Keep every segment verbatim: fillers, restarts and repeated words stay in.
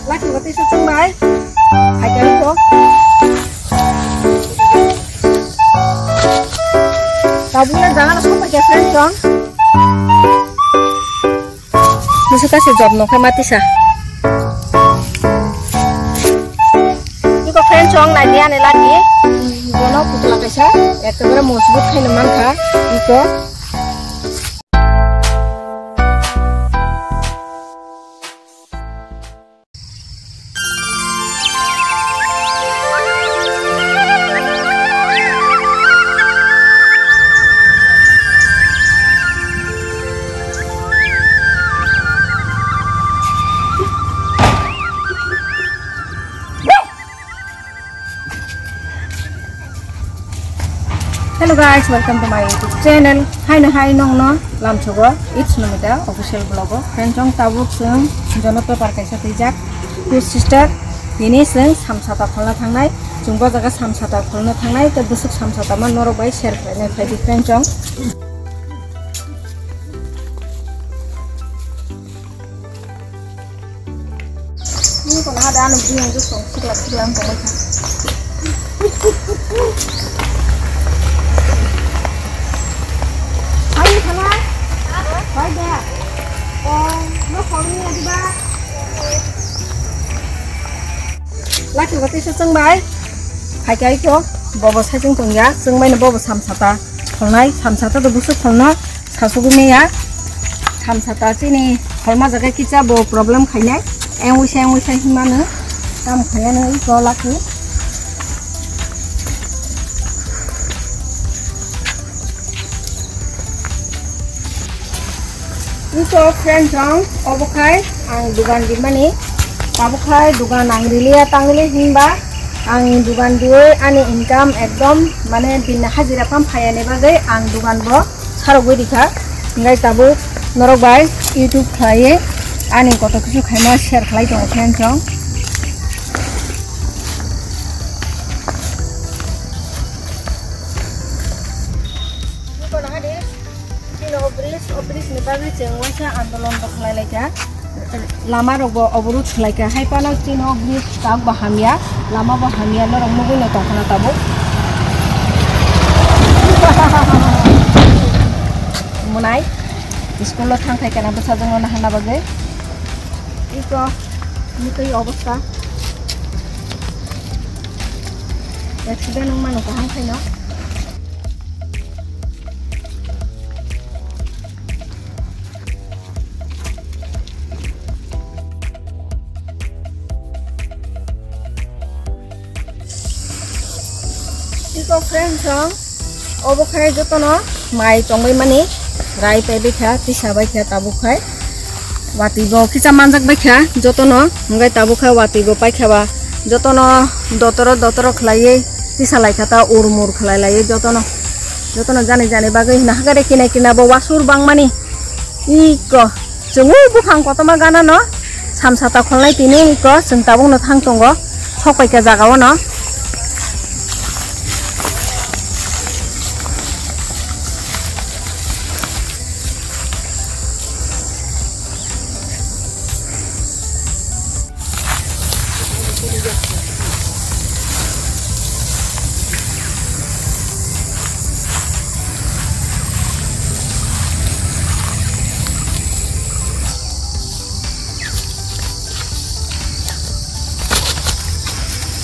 Laki bati sa chwng bai. Hai ka ko. Tabuk le jaga na sopai ka friend chong. Musu kasi job no khai mati sa. Iko friend chong nai dia ne lagi. Bono putla kaisa. Ekdom mojbut khai no man kha. Iko. Hello guys, welcome to my YouTube channel. Hai no hai nong no lamsogo, it's Nomita official vlog o. Friend chong tabuk chwng jono paper kaisa twijak two sister. Tini chwng samsata kholna thangnai, chwng bo jaga samsata kholna thangnai, tei bwswk samsata ma norok bai share khlainai phai di friend chong. Ni kono hada anu bini ang song sikla sikla ang tongoi kha. Hai thala. Hai da. Oh, no phone ni adi ba. Laki bati sa chwng bai. Hai kai ko. Bobo sa chwng tongya. Chwng bai no bobo samsata. Kholnai samsata do busu kholno. Sasugwi meya samsata chini kholma jaga kisa bo problem khainai, engwisa engwisa hinmano tam khaiya no iko laki. Iko friend chong obo khai ang dugan dimani, abo khai dugan ang riliya tangli hinba ang dugan diwi ani income ekdom mane bini hajira pham phaiya ni bagwi ang dugan bo sarogwi rikha, hingke tabuk norok bai YouTube khlaiwi ani koto kisu khaima share khlai tongo friend chong. Chini o bridge, o bridge ni bagwi chwng waisa andolon bo khlai laikha. Lama rok bo oborud khlai kha, hai phano chini o bridge tak bo hamya, lama bo hamya, norok nugwi no tong khna tabuk. Mwnai school o thang khai kana bwsajwk no nahana bagwi. Iko ni twi obostha. Accident wng mano kaham khaino. Iko friend song, obo khai jotono mai tongbai mani, rai paibai kha, tisa bai kha tabuk khai. Watwi bo kisa manjak bai kha jotono, hwnkhe tabuk khai watwi bo pai kha ba jotono dotoro dotoro khlaiwi tisa lai kha ta ur mur khlai laiwi jotono, jotono jani jani bagwi hwna hakhe de kina kina bo wasur bangmani. Iko. Chwng o buphang kotorma ganano samsata kholnai tini iko chwng tabukno thang tongo, sok paikha jaga o no.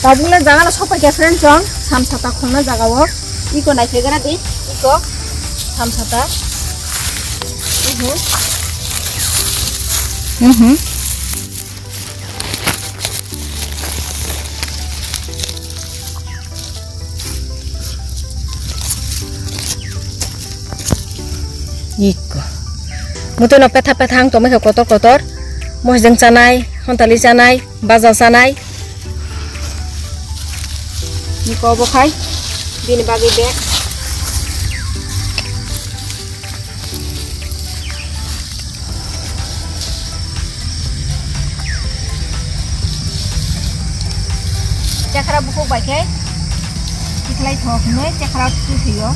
Tabukle jaga no sopai kha friend chong, samsata khulna jaga o. Iko nai khe gara di, iko samsata. Mhm. Mhm. Iko. Mutui no petha petha ang tongmai kha kotor kotor. Mosjeng chanai, hontali chanai, baja chanai. Iko obo khai bini bagwi bag. Chakra bukhuk bai khe tikhlai thok hinwi chakra su thwio.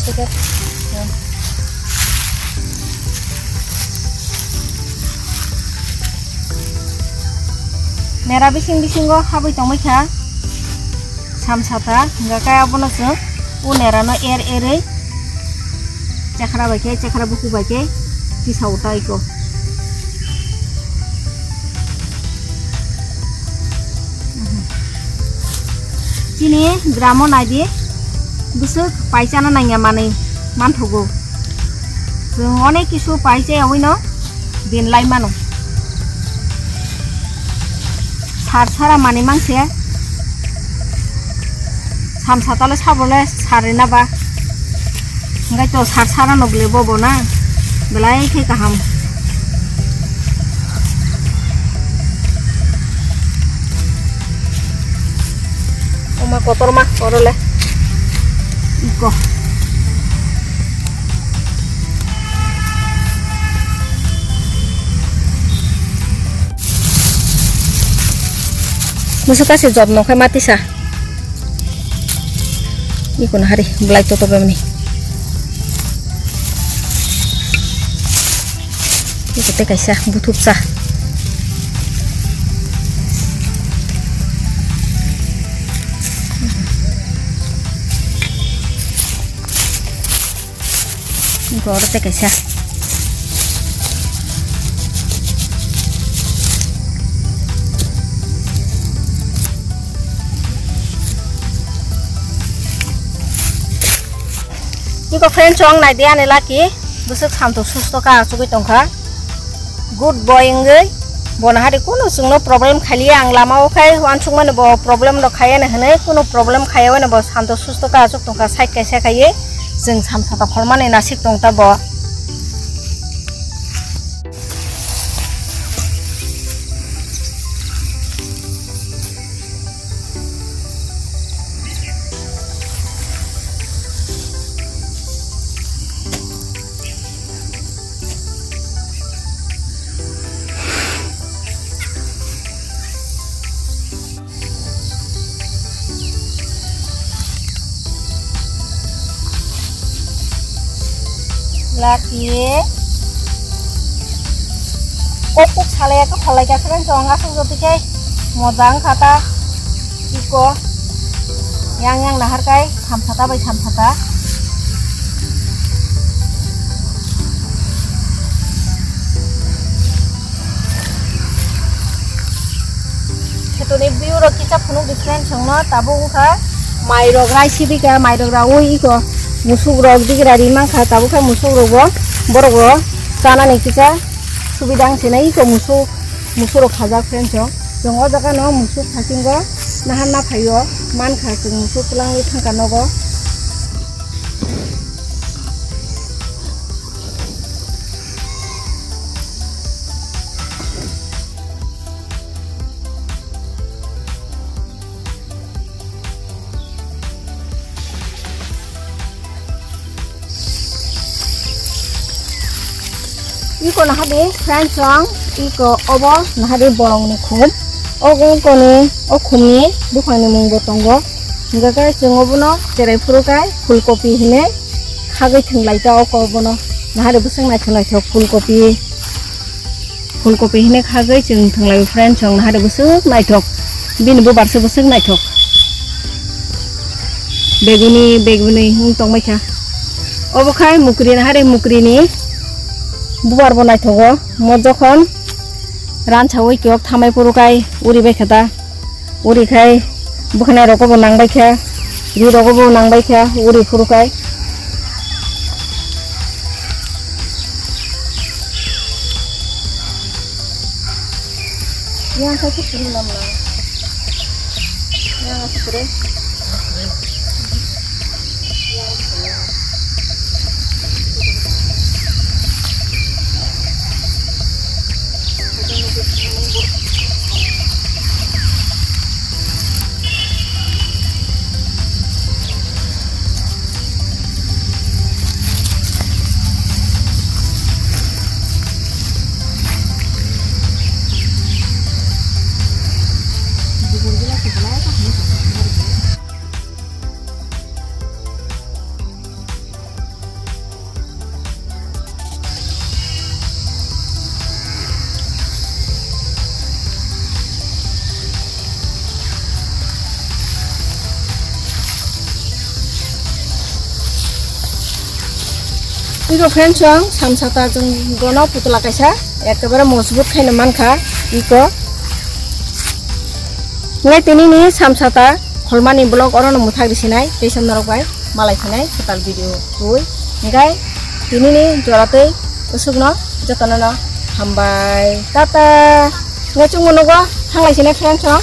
Nera bising bisingo habwi tongbaikha samsata, hingkha khe abono chwng o nerano er erwi chekra bai khe, chekra buku bai khe tisao ta iko. Chini gramo naidi bwswk paisana nangya manwi manthogo. Chwng onek kisu paisa yawi no din lai mano. Sar sara mani mangse. Samsatale sabole sarina ba. Hingke to sar sara no bole bobo na. Belai khe kaham. Oma kotorma korole. Iko. Musu kasi job no khe matisa. Iko na hari belai toto bemni. Iko te kaisa buthupsa. Iko oro te kaisa. Iko friend chong nai di ani laki. Bwswk santo susto ka achugwi tongkha. Good boy wngwi bono hari kunu chwngno problem khaliya, ang lama o khai uansukmani bo problem rok khaiya hinwi kunu problem khaiya, uano bo santo susto ka achuk tongkha, side kaisa khaiwi chwng samsata khormani nasik tongta bo. Laki. Kok kok salai ka kholai ka friend chong asuk joti kai. Mojang kata. Iko. Yang yang nahar kai. Samsata bai samsata. Khetoni view rok kisa phunuk di friend chongno tabuk wngkha mai rok rai sibika mai rok raui iko musuk rok digira ri mankha tabuk khe musuk rok bo borok bo chanani kisa subida wngsinai iko musuk musuk rok khajak friend chong chwng o jaga no musuk sakingo naharna phaio mankha chwng musuk kwlangwi thangkha nogo. Iko nahadi friends rong iko obo nahadi bolongni khum. O ungkoni o khumni buphangni mungbo tongo. Hingkha khe chwng obono cherai phuru khe phulkopi hinwi khagwi thwnglaikha o kok bono. Nahari bwswk naithok naithok phulkopi, phulkopi hinwi khagwi chwng thwnglai friend chwng nahari bwswk naithok. Bini bubar se bwswk naithok. Beguni, beguni wng tongbaikha. Obo khai mukri nahari mukrini bubar bo naithogo. Mo jokhon ransaui kiyok thamai phuru khai uri baikha ta. Uri khai bwkhanai rogo bo nang baikha, ri rogo bo nang baikha, uri phuru khai. Yang khai khe phuru nam na. Yang khai phuru. Iko friends, ang samsata chwng bono putla kaisa ekebare mojbut khaino mankha iko. Ngai tini ni samsata holmani vlog oro no muthak risinai, tei som norok bai malai phinai kwtal video twi. Ngai tini ni jora twi usukno jotono no hambai, tata. Ngai chwngno nogo thanglai sinai friends, ang